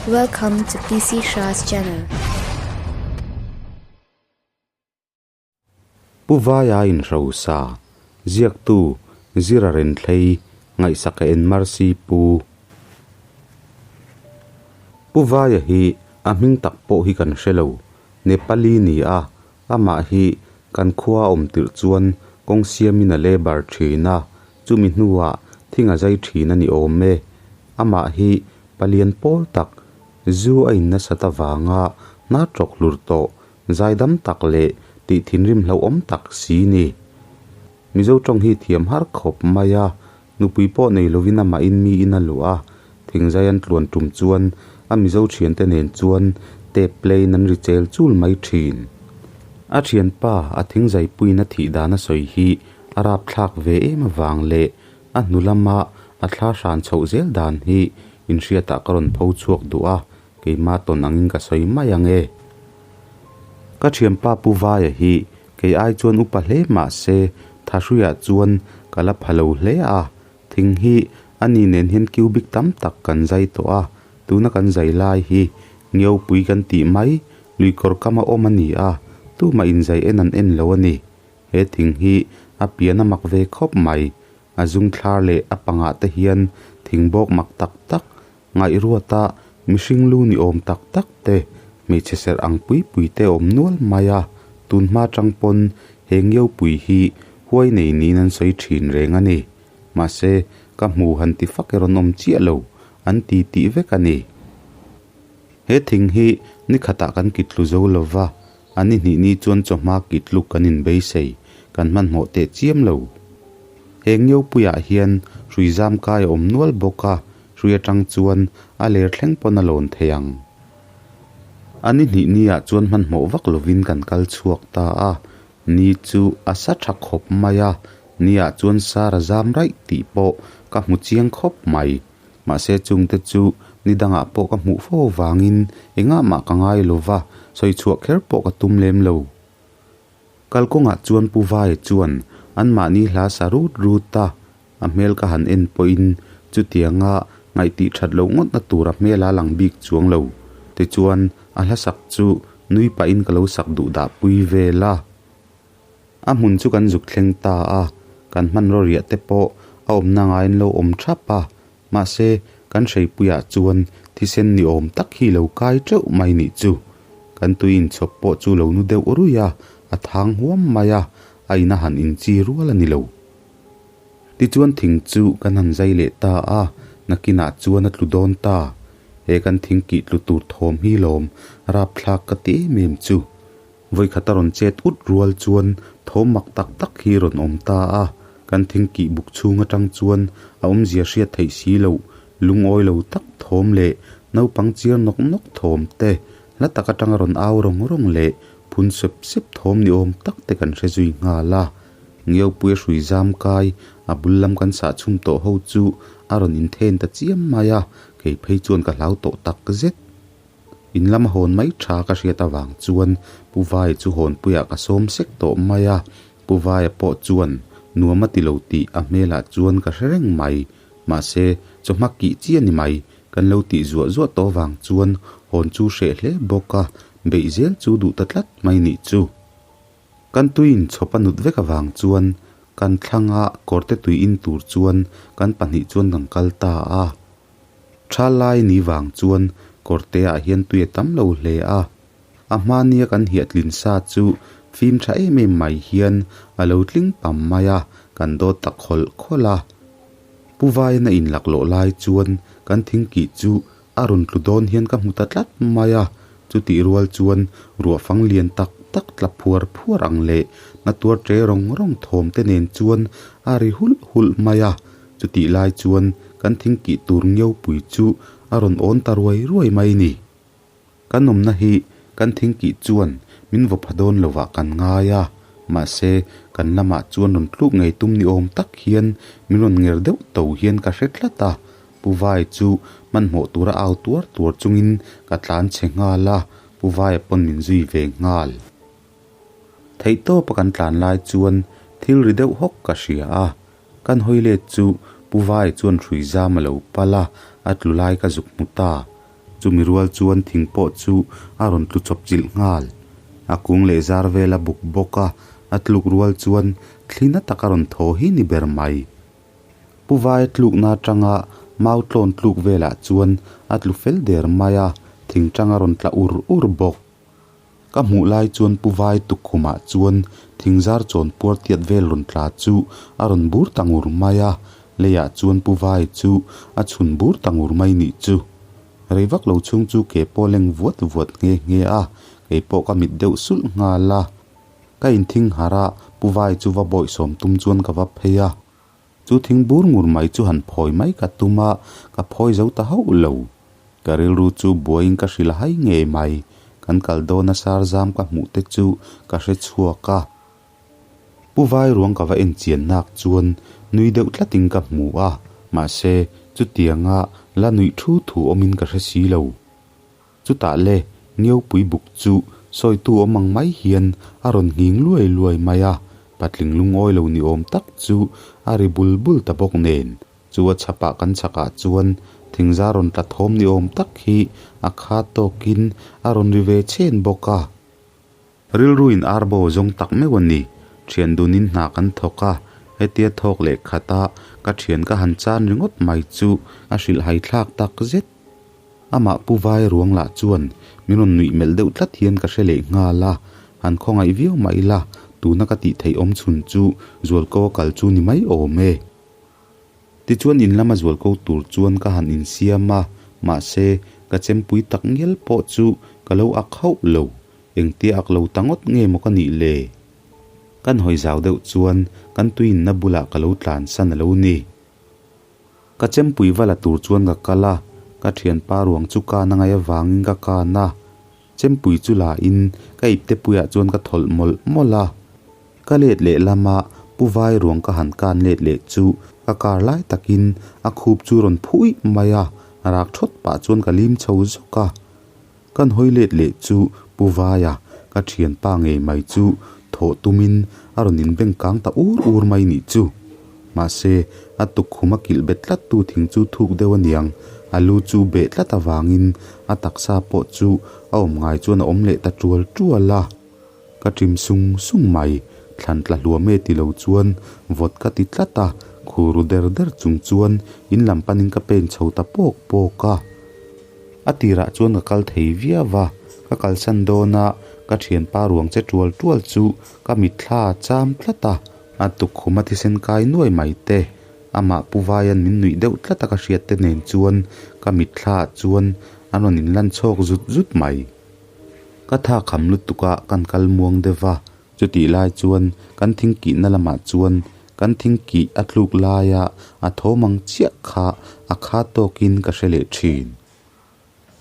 Welcome to PC Shah's channel. Pu Vaia inhrosa, ziaktu Zira Renthlei ngaihsak a en Marcy Pu. Pu Vaia hi a hming tak pawh hi kan hre lo, Nepali ni a, Amah hi kan khua a awm tirh chuan kawng siamin a labour thin a, chumi hnuah thing a zai thin a ni awm e. Amah hi palian pawl tak, zu a in nasat avanga hna tawk hlur tawh, zaidam tak leh tih thinrim hlauhawm tak si ni. Mizo tawng hi thiam har khawp mai a, nupui pawh nei lovin amahin mi in a luah a, thingzai an tluan tum chuan a Mizo thiante nen chuan tape play in an ri chel chul mai thin. A thianpa a thingzaipuiin a thih dan a sawi hi a rapthlak ve em avang leh a hnu lama a thla hran chhoh zel dan hi inhriatah ka rawn pho chhuak duh a, keimah tawn angin ka sawi mai ang e. Ka thianpa Pu Vaia hi Kei ai chuan upa hle mah se Thahruiah chuan ka la pha lo hle a, thing hi a ni nen hian cubic tam tak kan zai tawh a, tuna kan zai lai hi Ngeupui kan tih mai, luikawr kama awm a ni a, tumah inzai en an en lo a ni. He thing hi a pian a mak ve khawp mai, a zung thlar leh a pangah te hian thing bawk mak tak tak Ngaihruata mihring lu ni awm tak tak te, hmeichhe serh ang pui pui te awm nual mai a, tun hma tang pawn he Ngeupui hi huai nei niin an sawi thin reng a ni. Mahse, ka hmu han ti fak erawh awm chiah lo, an ti tih vek a ni. He thing hi ni khatah kan kit tlu zo lo va, a ni hnih ni chuan chawhma kit tluk kan inbeisei, kan hmanhmawh teh chiam lo. He Ngeupuiah hian hrui zam kai a awm nual bawk a, Hrui atang chuan a ler thleng pawn a lawn thei ang. A ni hnih ni ah chuan hmanhmawh vak lovin kan kal chhuak ta a, ni chu a sa tha khawp mai a, ni ah chuan sar a zam raih tih pawh ka hmu chiang khawp mai. Mahse chungte chu ni dangah pawh ka hmuh fo avangin engah mah ka ngai lova, sawi chhuah kher pawh ka tum lem lo. Kalkawngah chuan Pu Vaia chuan anmahni hla sa rut rut a, A hmel ka han en pawhin chutianga ngaihtih that loh ngawtna tur a hmel a lang bik chuang lo. Tichuan, a hla sak chu nui pahin ka lo sak duh dah pui vel a. A hmun chu kan zuk thleng ta a, kan hmanraw riah te pawh a awmna ngaiin lo awm thap a. Mahse, kan hreipuiah chuan thisen ni awm tak hi lo kai teuh mai nih chu. Kan tui inchhawp pawh chu lo nu deuh ruih a, a thang huam mai a, a ina han inchi rual a ni lo. Tichuan thing chu kan han zai leh ta a, nakinah chuan a tlu dawn ta. He kan thing kih tlu tur thawm hi lawm rapthlak ka ti em em chu. Vawikhat a rawn chet ut rual chuan thawm mak tak tak hi rawn awm ta a, kan thing kih buk chhung atang chuan a awmzia hriat theih si loh, lungawi lo tak thawm leh naupang chiar nawk nawk thawm te, hla tak atanga rawn au rawng rawng leh phun sep sep thawm ni awm tak te kan hre zui nghal a. Ngeupui a hrui zam kai, a bul lam kan sah chhum tawh ho chu a rawn inthen ta chiam mai a, kei phei chuan ka hlau tawh tak zet. In lam a hawn mai tha ka hriat avang chuan Pu Vaia chu hawnpuiah ka sawm sek tawh mai a, Pu Vaia pawh chuan nuam a ti lo tih a hmelah chuan ka hre reng mai. Mahse, chawhma kih chi a ni mai, kan lo tih zuah zuah tawh avang chuan hawn chu hreh hle bawk a, beih zel chu duh ta tlat mai nih chu. Kan tui inchhawp a nut vek avang chuan kan thlanga kawrte tui in tur chuan kan pahnih chuan kan kal ta a. Tha lai ni vang chuan kawrte ah hian tui a tam lo hle a. A hmania kan hiahtlin sa chu fim tha em em mai hian a lo tling pam mai a, kan dawt ta khawlh khawlh a. Pu Vaiin a inlaklawh lai chuan kan thingkih chu A rawn tlu dawn hian ka hmu ta tlat mai a, chutih rual chuan ruah fang lian tak tak tla phuar phuar ang leh na tuar ṭe rawng rawng thawm te nen chuan a ri hulh hulh mai a, chutih lai chuan kan thingkih tur ngeupui chu a rawn awn ta ruai ruai mai ni. Kan awmna hi kan thingkih chuan min vaw pha dawn lovah kan ngai a, mahse kan lamah chuan rawn tluk ngei tum ni awm tak hian min rawn nger deuh to hian ka hre tlat a, Pu Vai chu hmanhmawh tura au tuar tuar chungin ka tlan chhe nghal a, Pu Vaia pawn min zui ve nghal. Theihtawpa kan tlan lai chuan thil ri deuh hawk ka hria a, kan hawi let chu Pu Vai chuan hrui zam a lo pal a, a tlu lai ka zuk hmu ta. Chumi rual chuan thing pawh chu a rawn tlu chawp chilh nghal. A kung leh zar vel a buk bawk a, a tluk rual chuan thli na tak a rawn thaw hi ni ber mai. Pu Vaia tlukna atanga mau tlawn tluk velah chuan a tlu fel der mai a, thing tang a rawn tla ur ur bawk. Ka hmuh lai chuan Pu Vai tukkhumah chuan thingzar chawn puar tiat vel rawn tla chu a rawn bur ta ngur mai a, leiah chuan Pu Vai chu a chhun bur ta ngur mai nih chu. Rei vak lo chhung chu ke pawh leng vuat vuat nghe nghe a, kei pawh ka mit deuh sulh nghal a. Ka inthing harh a, Pu Vai chu va bawihsawm tum chuan ka va phei a. Chu thing bur ngur mai chu han phawi mai ka tum a, ka phawi zo ta hauh lo. Ka rilru chu buaiin ka hrilh hai ngei mai. Kan kal dawna sar zam ka hmuh te chu ka hre chhuak a. Pu Vai ruang ka va en chian nak chuan nui deuh tlatin ka hmu a, mahse chutianga la nuih thu thu awmin ka hre si lo. Chutah le, Ngeupui buk chu sawitu awm ang mai hian a rawn nghing luai luai mai a, patling lungawi lo ni awm tak chu a ri bul bul ta bawk nen. Chu a chhapah kan chhakah chuan thingzar rawn tla thawm ni awm tak hi a kha tawkin a rawn ri ve chhen bawk a. Rilruin arbo zawng tak meuh a ni. Thian dunin hna kan thawk a, hetia thawk leh khata ka thian ka han chan ringawt mai chu a hrilhhai thlak tak zet. Amah Pu Vai ruang lah chuan min rawn nuih melh deuh tlat hian ka hre leh nghal a, han khawngaih viau mah ila tuna ka tih theih awm chhun chu Zualko a kal chu ni mai awm e. Tichuan in lama zualko tur chuan ka han insiam a, mahse ka chempui tak ngial pawh chu ka lo ak hauh lo, engtia ak lo ta ngawt nge maw ka nih le? Kan hawi zau deuh chuan kan tuiinna bulah ka lo tlansan a lo ni. Ka chempui va la tur chuan ka kal a, ka thianpa ruang chu kan a ngaih avangin ka kan a, chempui chu la in ka ipte puiah chuan ka thawlh mawlh mawlh a. Ka let leh lama Pu Vai ruang ka han kan let leh chu ka kar lai takin a khup chu rawn phuih mai a, rak thawt pah chuan ka lim chho zawk a. Kan hawi let leh chu Pu Vaia ka thianpa ngei mai chu thawh tumin a rawn inbeng kang ta ur ur mai nih chu. Mahse, a tukkhum a kilh bet tlat tu thing chu thuk deuh aniang, a lu chu beh tlat avangin a taksa pawh chu a awm ngai chuan a awm leh ta tual tual a. Ka ṭim sung sung mai, thlan tla hluam e ti lo chuan vawt ka ti tlat a, khur ru der der chung chuan in lam panin ka pen chho ta pawk pawk a. A tirah chuan ka kal thei viau a, ka kalsan dawn a, ka thianpa ruang che tual tual chu ka mitthla a cham tlat a, a tukkhum a thisen kai nuai mai te, amah Pu Vaia'n min nuih deuh tlat a ka hriat te nen chuan ka mitthla ah chuan an rawn inlan chhawk zut zut mai. Ka tha kham lutuk a kan kal muang deuh va, chutih lai chuan kan thingkihna lamah chuan kan thingkih a tluk laia a thawm ang chiah kha a kha tawkin ka hre leh thin.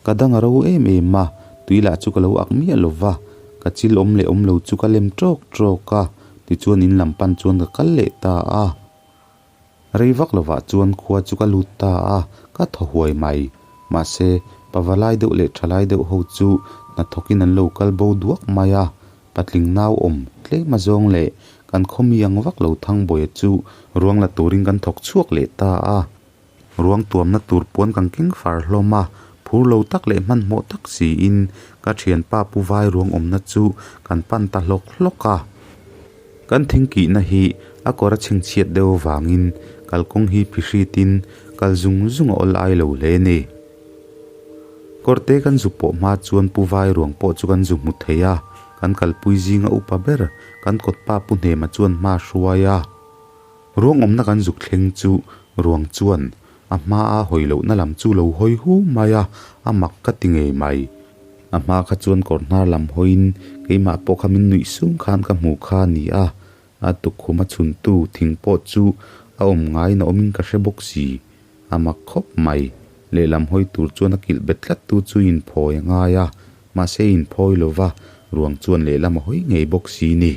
Ka dang a ro em em a, tui lah chu ka lo ak miah lo va, ka chil awm leh awm lo chu ka lem tawk tawk a, tichuan in lam pan chuan ka kal leh ta a. Rei vak lovah chuan khua chu ka lut ta a, ka thaw huai mai. Mahse, pavalai deuh leh thalai deuh ho chu hnathawkin an lo kal bo duak mai a, patling nau awm tlem a zawng leh kan khawmi ang vak lo Thangbawia chu ruang la turin kan thawk chhuak leh ta a. Ruang tuamna tur puan kan keng far hlawm a, phur lo tak leh hmanhmawh tak siin ka thianpa Pu Vai ruang awmna chu kan pan ta hlawk hlawk a. Kan thingkihna hi a kawr a chhingchhiat deuh avangin kalkawng hi phihritin kal zung zung a awl ai lo hle a ni. Kawrte kan zu pawh hma chuan Pu Vai ruang pawh chu kan zu hmu thei a, kan kalpui zinga upa ber kan kawtpa Pu Hnema chuan hma a hruai a. Ruang awmna kan zuk thleng chu ruang chuan a hma a hawi lohna lam chu lo hawi hu mai a, a mak ka ti ngei mai. A hma kha chuan kawr hnar lam hawiin keimah pawh kha min nuih sung khan ka hmu kha a ni a, a tukkhum a chhuntu thing pawh chu a awm ngaiin a awmin ka hre bawk si. A mak khawp mai. Lehlam hawi tur chuan a kilh bet tlat tu chu inphawi a ngai a, mahse inphawi lova ruang chuan lehlam a hawi ngei bawk si ni.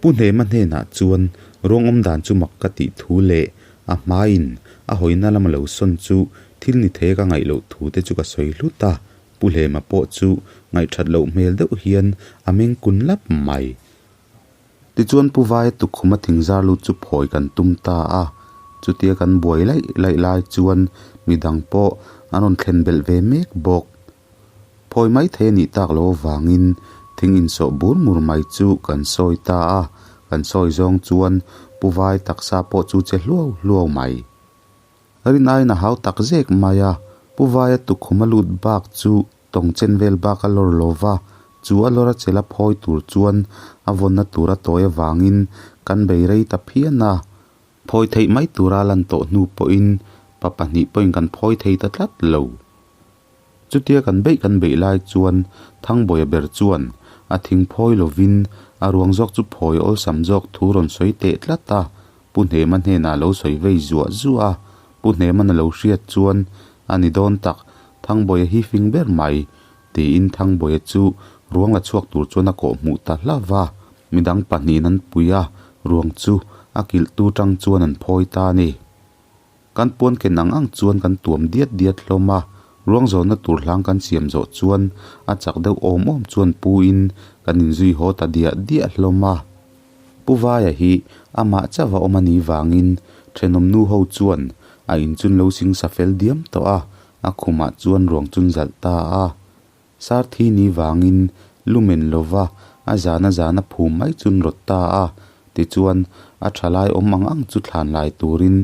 Pu Hnema hnenah chuan ruang awm dan chu mak ka tih thu leh a hmaiin a hawina lama lo sawn chu thil ni thei ka ngaih loh thu te chu ka sawi hlut a, Pu Hlema pawh chu ngaihthat loh hmel deuh hian a meng kun lap mai. Tichuan Pu Vaia tukkhuma thingzar lut chu phawi kan tum ta a, chutia kan buai laih laih lai chuan midang pawh an rawn thlen belh ve mek bawk. Phawi mai thei a nih tak loh avangin thing insawh bur mur mai chu kan sawi ta a, kan sawi zawng chuan Pu Vai taksa pawh chu che hluau hluau mai. Rin aiin a hau tak zek mai a, Pu Vaia tukkhum a lut bak chu tawng chen vel bak a lawr lo va, chu a lawr a chela phawi tur chuan a vawnna tur a tawi avangin kan bei rei ta phian a. Phawi theih mai tura lan tawh hnu pawhin pa pahnih pawhin kan phawi thei ta tlat lo. Chutia kan beih kan beih lai chuan Thangbawiha ber chuan a thing phawi lovin a ruang zawk chu phawi awlsam zawk thu rawn sawi teh tlat a, Pu Hnema hnenah a lo sawi vei zuah zuah a, Pu Hnema'n a lo hriat chuan a ni dawn tak, Thangbawiha hi fing ber mai, tiin Thangbawiha chu ruang la chhuak tur chuan a kawh hmuh ta hlauh va, midang pahnihin an pui a, ruang chu a kilhtu tang chuan an phawi ta a ni. Kan puan ken ang ang chuan kan tuam diat diat hlawm a, ruang zawnna tur hlang kan siam zawh chuan a chak deuh awm awm chuan pu in kan inzui haw ta diah diah hlawm a. Pu Vaia hi amah chauh a awm a nih vangin thenawm nu ho chuan a inchun lo sing sa fel diam tawh a, a khumah chuan ruang chun zalh ta a. Sarthi ni vangin lumen lova a zana zana phum mai chun rawt ta a, tichuan a thalai awm ang ang chu thlan lai turin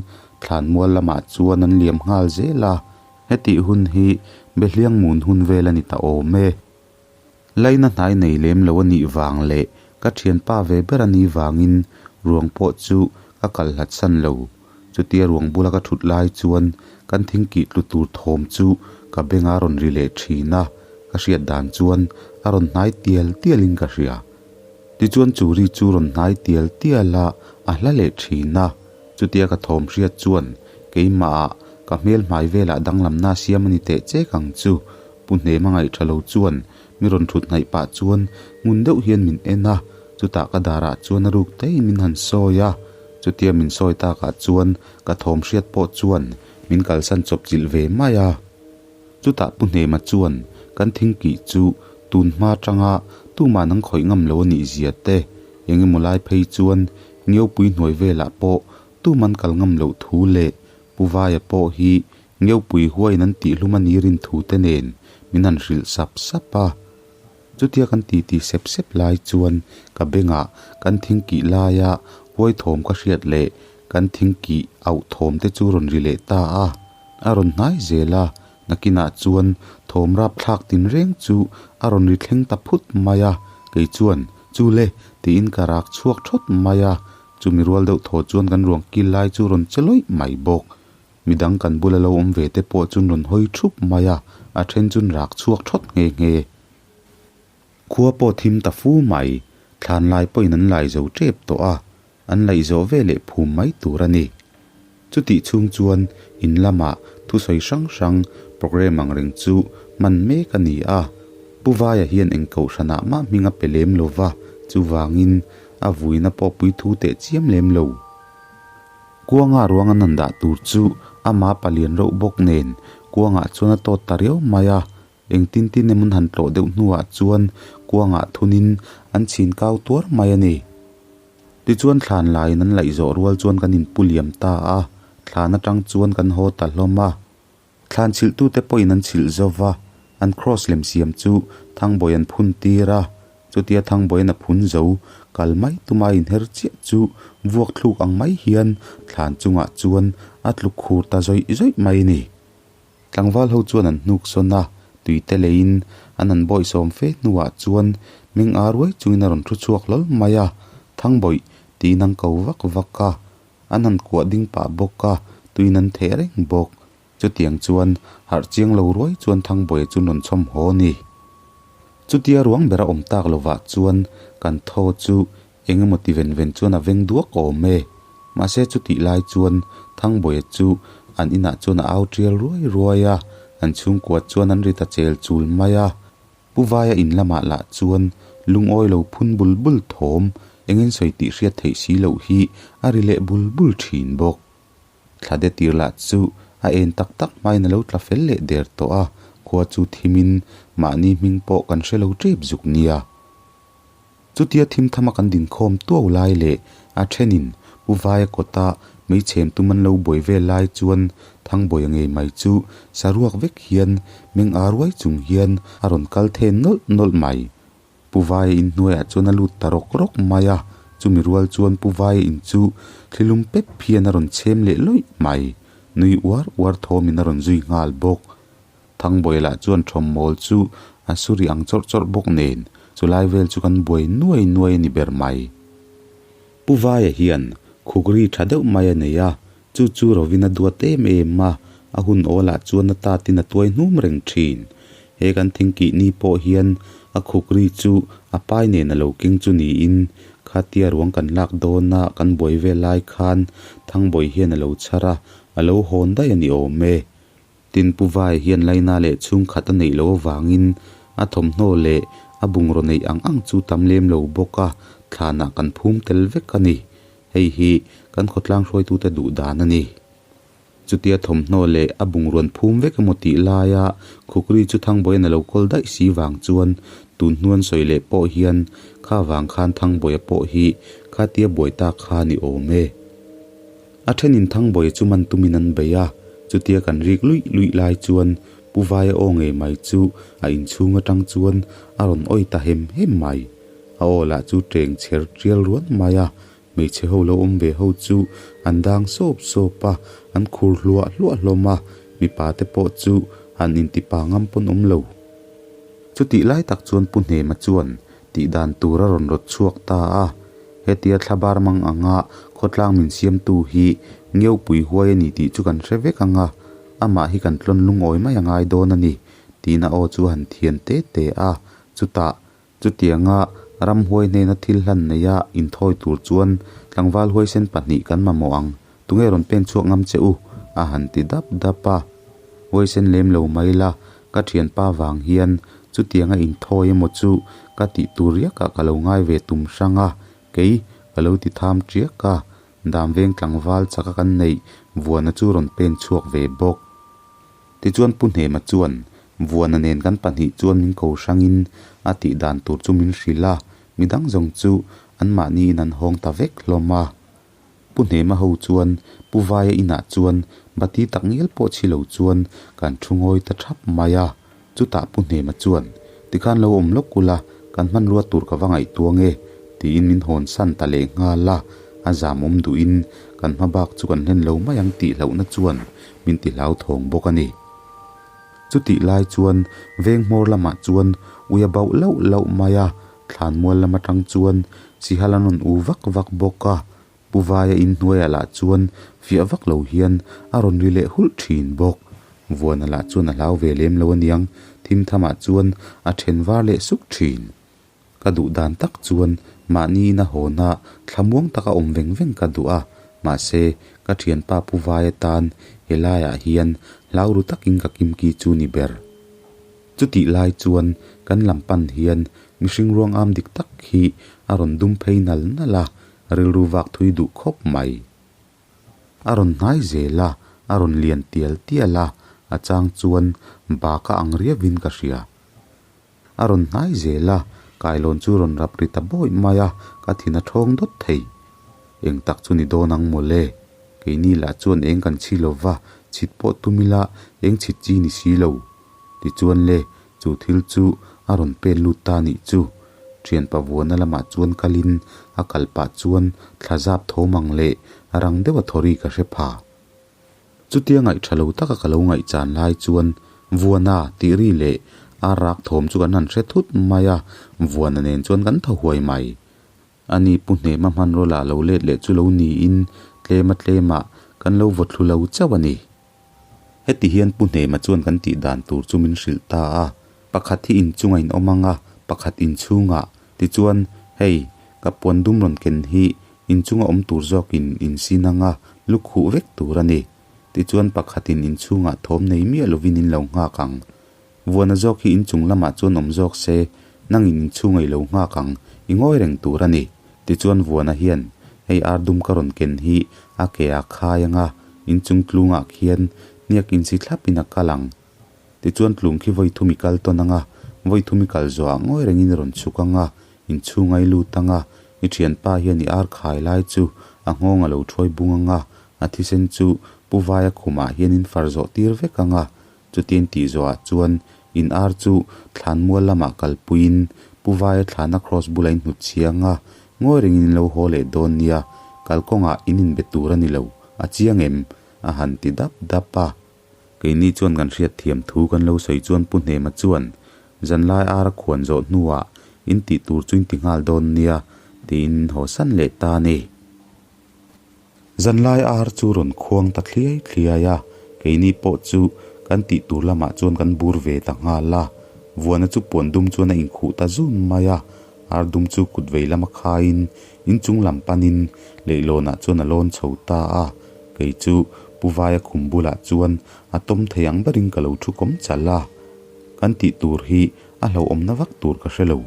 thlan mual lamah chuan an liam nghal zel a, hetih hun hi Behliang mun hun vel a ni ta awm e. Laina hnai nei lem lo a nih vang leh ka thianpa ve ber a nih vangin ruang pawh chu ka kal hlat san lo. Chutia ruang bula ka thut lai chuan kan thingkih tlu tur thawm chu ka beng a rawn ri leh thin a, ka hriat dan chuan a rawn hnai tial tial in ka hria. Tichuan chu ri chu rawn hnai tial tial a, a hla leh thin a. Chutia ka thawm hriat chuan keimah ah ka hmel hmai velah danglamna siam a ni teh chek ang chu. Pu Hnema ngaihṭha lo chuan mi rawn thut hnaih pah chuan ngun deuh hian min en a, chutah ka darah chuan a ruk taiin min han sawi a. Chutia min sawi takah chuan ka thawm hriat pawh chuan min kalsan chawp chilh ve mai a. Chutah Pu Hnema chuan kan thingkih chu tun hma tanga tumah nang khawih ngam lo a nih zia te, eng emaw lai phei chuan Ngeupui hnuai velah pawh tuman kal ngam loh thu leh Pu Vaia pawh hi Ngeupui huaiin an tihhlum a ni rin thu te nen min han hrilh sap sap a. Chutia kan titi sep sep lai chuan ka bengah kan thingkih laia huai thawm ka hriat leh kan thingkih auh thawm te chu rawn ri leh ta a. A rawn hnai zel a, nakinah chuan thawm rapthlak tinreng chu a rawn ri thleng ta phut mai a, kei chuan, Chu le, tiin ka rak chhuak thawt mai a, chumi rual deuh thaw chuan kan ruang kil lai chu rawn che lawih mai bawk. Midang kan bula lo awm ve te pawh chun rawn hawi thup mai a, a then chun rak chhuak thawt nghe nghe. Khua pawh thim ta fu mai, thlan lai pawhin an lai zo tep tawh a, an laih zawh ve leh phum mai tur a ni. Chutih chhung chuan in lamah thusawi hrang hrang programme ang reng chu hman mek a ni a, Pu Vaia hian eng kohhranah mah hming a pe lem lo va, chuvangin a vuina pawh pui thu teh chiam lem lo. Kuanga ruang an han dah tur chu ama palian reuh bawk nen kuangah chuan a tawt ta riau mai a, engtin tin emaw an han tlawh deuh hnuah chuan kuangah thunin an chhin kau tuar mai a ni. Tichuan thlan laiin an laih zawh rual chuan kan inpu liam ta a, thlan atang chuan kan haw ta hlawm a. Thlan chhilhtute pawhin an chhilh zo va, an kraws lem siam chu Thangbawi an phun tir a, chutia Thangbawiin a phun zo kal mai tuma inher chiah chu vuak thluk ang mai hian thlan chungah chuan a tlu khur ta zawih zawih mai a ni. Tlangval ho chuan an hnuk sawn a, tuite leiin an han bawihsawm fe hnuah chuan meng ar uai chungin a rawn thu chhuak hlawl mai a, Thangbawih tiin an ko vak vak a, An han kuah ding pah bawk a, tuin an theh reng bawk. Chutiang chuan harh chiang lo ruai chuan Thangbawiha chu rawn chhawm haw a ni. Chutia ruang ber a awm tak lovah chuan kan thaw chu eng emaw ti ven ven chuan a veng duak awm e. Mahse chutih lai chuan Thangbawiha chu an inah chuan a au tial ruai ruai a, an chhungkua chuan an ri ta chel chul mai a. Pu Vaia in lamah lah chuan lungawi lo phun bul bul thawm engin sawi tih hriat theih si loh hi a ri leh bul bul thin bawk. Thla de tir lah chu a en tak tak hmain a lo tla fel leh der tawh a, khua chu thimin mahni hming pawh kan hre lo tep zuk nia. Chutia thim thama kan dinkhawm tuau lai leh a thenin Pu Vaia kawta meichhem tum an lo buai vel lai chuan Thangbawiha ngei mai chu saruak vek hian meng ar uai chung hian a rawn kal then nawlh nawlh mai. Pu Vaia inhnuaiah chuan a lut ta rawk rawk mai a, chumi rual chuan Pu Vaia in chu thlilum pep hian a rawn chhem leh lawih mai. Nui uar uar thawmin a rawn zui nghal bawk. Thangbawiha lah chuan thawmmawl chu a su ri ang chawrh chawrh bawk nen chulai vel chu kan buai nuai nuai a ni ber mai. Pu Vaia hian khukri tha deuh mai a nei a, chu chu rovin a duat em em a, a hun awlah chuan a tatin a tuai hnum reng thin. He kan thingkih ni pawh hian a khukri chu a pai nen a lo keng chu niin khatia ruang kan lak dawna kan buai vel lai khan Thangbawi hian a lo chhar a, a lo hawn daih a ni awm e. Tin, Pu Vai hian laina leh chhungkhat a neih loh avangin a thawmhnaw leh a bungraw neih ang ang chu tam lem lo bawk a, thlanah kan phum tel vek a ni. Hei hi kan khawtlang hruaitute duh dan a ni. Chutia thawmhnaw leh a bungrawn phum vek emaw tih laia Khukri chu Thangbawia'n a lo kawl daih si vang chuan tun hnuan sawi leh pawh hian kha vang khan Thangbawia pawh hi khatia buai ta kha ni awm e. A thenin Thangbawia chu man tumin an bei a, chutia kan rik luih luih lai chuan Pu Vaia aw ngei mai chu a inchhung atang chuan a rawn awi ta hem hem mai. A aw lah chu teng chher tial ruan mai a, hmeichhe ho lo awm ve ho chu an dang sawp sawp a, an khur hluah hluah hlawm a, mipa te pawh chu han intipa ngam pawn awm lo. Chutih lai tak chuan Pu Hnema chuan tih dan tur a rawn rawt chhuak ta a, hetia thlabar mang anga khawtlang min siamtu hi Ngeupui huai a ni tih chu kan hre vek ang a, amah hi kan tlawn lungawi mai a ngai dawn a ni, tiin a aw chu a han thian te te a, chutah chutianga ramhuai hnena thil hlan neia inthawi tur chuan tlangval huaisen pahnih kan mamawh ang, tunge rawn pen chhuak ngam che u? a han ti dap dap a, huaisen lem lo mai la, Ka thianpa vang hian chutianga inthawi emaw chu ka tih tur riakah ka lo ngai ve tum hrang a, kei ka lo ti tham tiak a, dam veng tlangval chaka kan neih Vuana chu rawn pen chhuak ve bawk. Tichuan Pu Hnema chuan Vuana nen kan pahnih chuan min ko hrangin a tih dan tur chu min hrilh a, midang zawng chu anmahniin an hawng ta vek hlawm a. Pu Hnema ho chuan Pu Vaia inah chuan bati tak ngial pawh chhi lo chuan kan thu ngawi ta thap mai a. Chutah Pu Hnema chuan, Tikhan lo awm lawk ula, kan hmanrua tur ka va ngaihtuang e, tiin min hawn san ta leh nghal a. A zam awm duhin kan hma bak chu kan hlen lo mai ang tih hlauhna chuan min ti hlauthawng bawk a ni. Chutih lai chuan veng hmawr lamah chuan ui a bauh lauh lauh mai a, Thlanmual lam atang chuan Sihal an rawn u vak vak bawk a, Pu Vaia inhnuaiah lah chuan fiah vak lo hian a rawn ri leh hulh thin bawk. Vuana lah chuan a hlau ve lem lo aniang, thim thamah chuan a then var leh suk thin. Ka duh dan tak chuan mahni ina hawna thlamuang taka awm veng veng ka duh a, mahse ka thianpa Pu Vaia tan helaiah hian hlau ru takin ka kimki chu ni ber. Chutih lai chuan kan lam pan hian mihring ruang am dik tak hi a rawn dum phei nal nal a, rilru vak thui duh khawp mai. A rawn hnai zel a, a rawn lian tial tial a, a chang chuan bak a ang riavin ka hria. A rawn hnai zel a, kailawn chu rawn rap ri ta bawih mai a, ka thin a thawng dawt thei. Eng tak chu ni dawn ang mawle? Keini lah chuan eng kan chhi lova, chhit pawh tum ila eng chhit chi ni si lo. Tichuan le, chu thil chu a rawn pen lut ta nih chu. Thianpa vuana lamah chuan kalin a kal pah chuan thla zap tho mang leh rang deuha thawri ka hre pha. Chutia ngaih tha lo taka ka lo ngaih chan lai chuan Vuana tih ri leh a rak thawm chu kan han hre thut mai a, Vuana nen chuan kan thaw huai mai. Ani Pu Hnema hmanraw lah lo let leh chu lo niin tlema tlemah kan lo vaw thlu lo chauh a ni. Heti hian Pu Hnema chuan kan tih dan tur chu min hrilh ta a, pakhat hi inchunga in awm ang a, pakhat inchhungah. Tichuan, hei, ka puan dum rawn ken hi inchunga awm tur zawkin in sin ang a, lu khuh vek tur a ni. Tichuan pakhatin inchhungah thawm nei miah lovin in lo nghak ang. Vuana zawk hi inchung lamah chuan awm zawk se, nangin inchhunga i lo nghak ang, i ngawi reng tur a ni. Tichuan Vuana hian, Hei ar dum ka rawn ken hi a ke a khai ang a, inchung tlungah khian hniak insi thlapin a kal ang. Tichuan tlung khi vawi thum i kal tawn ang a, vawi thum i kal zawhah ngawi rengin i rawn chhuk ang a, inchhunga i lut ang a, i thianpa hian i ar khai lai chu a nghawng a lo thuai bung ang a, a thisen chu Pu Vaia khumah hian in far zawh tir vek ang a, chutin tih zawhah chuan in ar chu thlanmual lamah kalpuiin Pu Vaia thlana kraws bulah in hnut chhiang a, ngawi rengin in lo haw leh dawn nia, kalkawngah in inbe tur a ni lo, a chiang em? a han ti dap dap a. Keini chuan kan hriat thiam thu kan lo sawi chuan Pu Hnema chuan, Zanlai ar a khuan zawh hnuah in tih tur chu in ti nghal dawn nia, tiin haw san leh ta a ni. Zanlai ar chu rawn khuang ta thliai thliai a, keini pawh chu kan tih tur lamah chuan kan bur ve ta nghal a. Vuana chu puan dum chuan a inkhuh ta zun mai a, ar dum chu kut vei lama khaiin inchung lam panin leihlawnah chuan a lawn chho ta a. Kei chu Pu Vaia khum bulah chuan a tawm thei ang berin ka lo thu kawm chal a. Kan tih tur hi a hlauhawmna vak tur ka hre lo.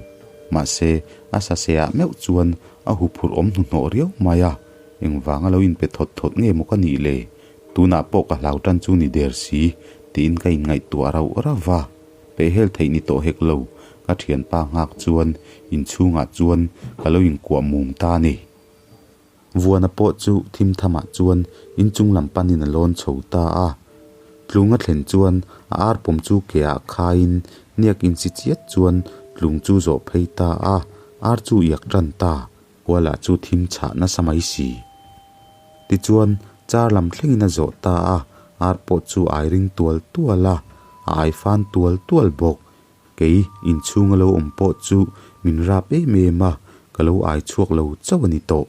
Mahse, a sasehah meuh chuan a huphurh awm hnuhnawh riau mai a, engvanga lo inpe thawt thawt nge maw ka nih le? Tunah pawh ka hlau tan chu ni der si, tiin ka inngaihtuah rauh rauh va. Pehhel theih ni tawh hek lo, ka thianpa nghak chuan inchhungah chuan ka lo inkuah mum ta a ni. Vuana pawh chu thim thamah chuan inchung lam panin a lawn chho ta a. Tlung a thlen chuan a ar pawm chu ke ah khaiin hniak insi chiat chuan tlung chu zawh phei ta a, ar chu iak tan ta, kualah chu thim chhah nasa mai si. Tichuan char lam thlengin a zawh ta a, ar pawh chu ai ring tual tual a, a ai fan tual tual bawk. Kei inchhunga lo awm pawh chu min rap em em a, ka lo ai chhuak lo chauh a ni tawh.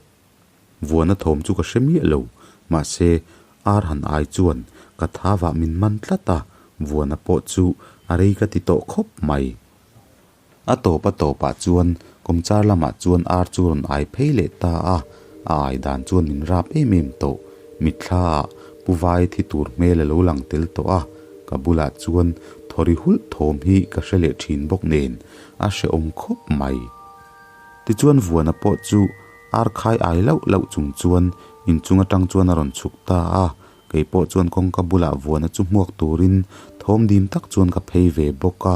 Vuana thawm chu ka hre miah lo, mahse ar han ai chuan ka thavah min man tlat a, vuana pawh chu a rei ka ti tawh khawp mai. A tawp a tawpah chuan kawmchar lamah chuan ar chu rawn ai phei leh ta a, a ai dan chuan min rap em em tawh. Mitthlaah Pu Vai thi tur hmel a lo lang tel tawh a, ka bulah chuan thawri hulh thawm hi ka hre leh thin bawk nen a hrehawm khawp mai. Tichuan Vuana pawh chu ar khai ai lauh lauh chung chuan inchung atang chuan a rawn chhuk ta a, kei pawh chuan kawngka bulah Vuana chu hmuak turin thawm dim tak chuan ka phei ve bawk a.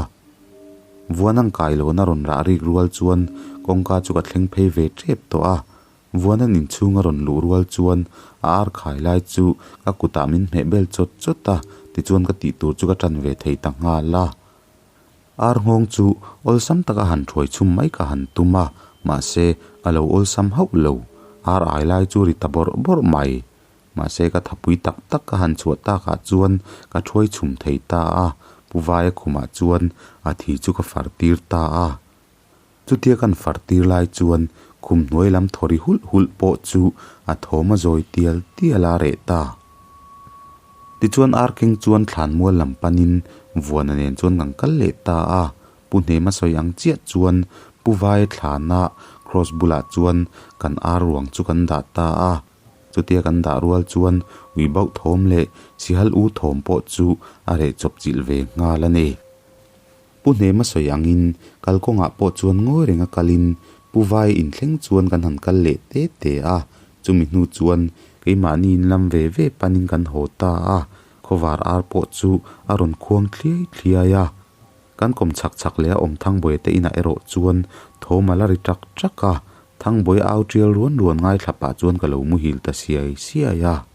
Vuan ang kai lohna rawn rah rik rual chuan kawngka chu ka thleng phei ve tep tawh a, Vuanan inchhung a rawn luh rual chuan a ar khai lai chu ka kutah min hmeh bel chawt chawt a, tichuan ka tih tur chu ka tan ve thei ta nghal a. Ar nghawng chu awlsam taka han thuai chhum mai ka han tum a, mahse a lo awlsam hauh lo. Ar ai lai chu ri ta bawrh bawrh mai. Mahse ka thapui tak tak ka han chhuah takah chuan ka thuai chhum thei ta a, Pu Vaia khumah chuan a thi chu ka far tir ta a. Chutia kan far tir lai chuan khum hnuai lam thaw ri hulh hulh pawh chu a thawm a zawi tial tial a reh ta. Tichuan Arkeng chuan thlanmual lam panin Vuana nen chuan kan kal leh ta a, Pu Hnema sawi ang chiah chuan Pu Vaia thlana Kraws bulah chuan kan ar ruang chu kan dah ta a. Chutia kan dah rual chuan ui bauh thawm leh sihal u thawm pawh chu a reh chawp chilh ve nghal a ni. Pu Hnema sawi angin kalkawngah pawh chuan ngawi renga kalin Pu Vai inthleng chuan kan han kal leh te te a, chumi hnu chuan keimahni in lam ve ve panin kan haw ta a, khawvar ar pawh chu a rawn khuang thliai thliai a. Kan kawm chhak chhak leh a awm Thangbuaia te inah erawh chuan thawm a la ri ṭak ṭak a, Thangbuaia au ṭial ruan ruan ngaithla pah chuan ka lo muhil ta siai siai a.